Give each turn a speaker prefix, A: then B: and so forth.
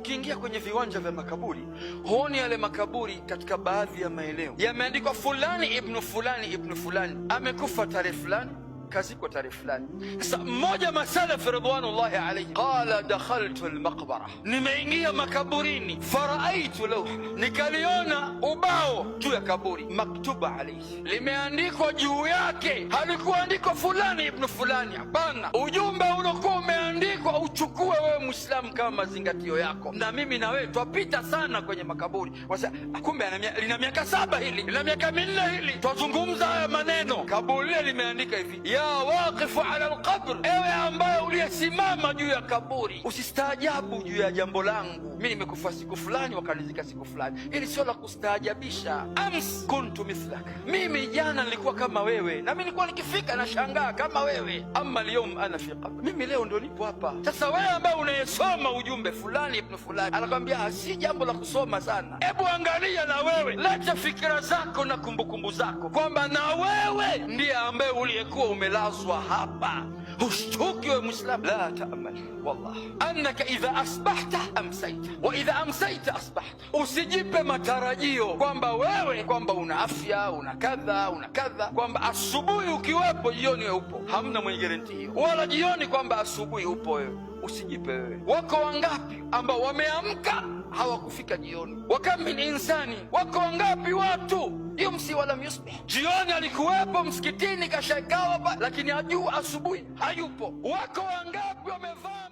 A: Ukiingia kwenye viwanja vya makaburi, huoni yale makaburi katika baadhi ya maeneo yameandikwa fulani ibnu fulani ibnu fulani amekufa tarehe fulani, kazikwa tarehe fulani. Sasa mmoja masalafi ridwanullahi alayhi qala dakhaltu almaqbara, nimeingia makaburini, faraaitu lawha, nikaliona ubao juu ya kaburi, maktuba alayhi, limeandikwa juu yake. Halikuandikwa fulani ibnu fulani, hapana. Ujumbe uliokuwa umeandikwa uchukue wewe Muislamu kama mazingatio yako. Na mimi na wewe twapita sana kwenye makaburi, wasa kumbe lina miaka 7 hili, lina miaka 4 hili, twazungumza haya maneno. Kaburi lile limeandika hivi: ya waqifu ala alqabr, ewe ambaye uliyesimama juu ya kaburi, usistaajabu juu ya jambo langu. Mimi nimekufa siku fulani, wakanizika siku fulani. Hili sio la kustaajabisha. Ams kuntu mithlak, mimi jana nilikuwa kama wewe, na mimi nilikuwa nikifika nashangaa kama wewe. Amma alyawm ana fi qabr, mimi leo ndio nipo hapa. Sasa wewe ambaye unayesoma ujumbe fulani ibn fulani anakwambia si jambo la kusoma sana, hebu angalia na wewe, leta fikira zako na kumbukumbu zako kwamba na wewe ndiye ambaye uliyekuwa umelazwa hapa. Hushtuki wewe Muislamu, la taamal wallah annaka idha asbahta amsaita wa idha amsaita asbahta. Usijipe matarajio kwamba wewe kwamba una afya una kadha una kadha, kwamba asubuhi ukiwepo jioni wewe upo. Hamna mwenye guarantee hiyo, wala jioni kwamba asubuhi upo wewe. Usijipe wewe. Wako wangapi ambao wameamka hawakufika jioni? Wakam min insani, wako wangapi watu yumsi walam yusbih, jioni alikuwepo msikitini kashakawa, lakini ajua asubuhi hayupo. Wako wangapi wamevaa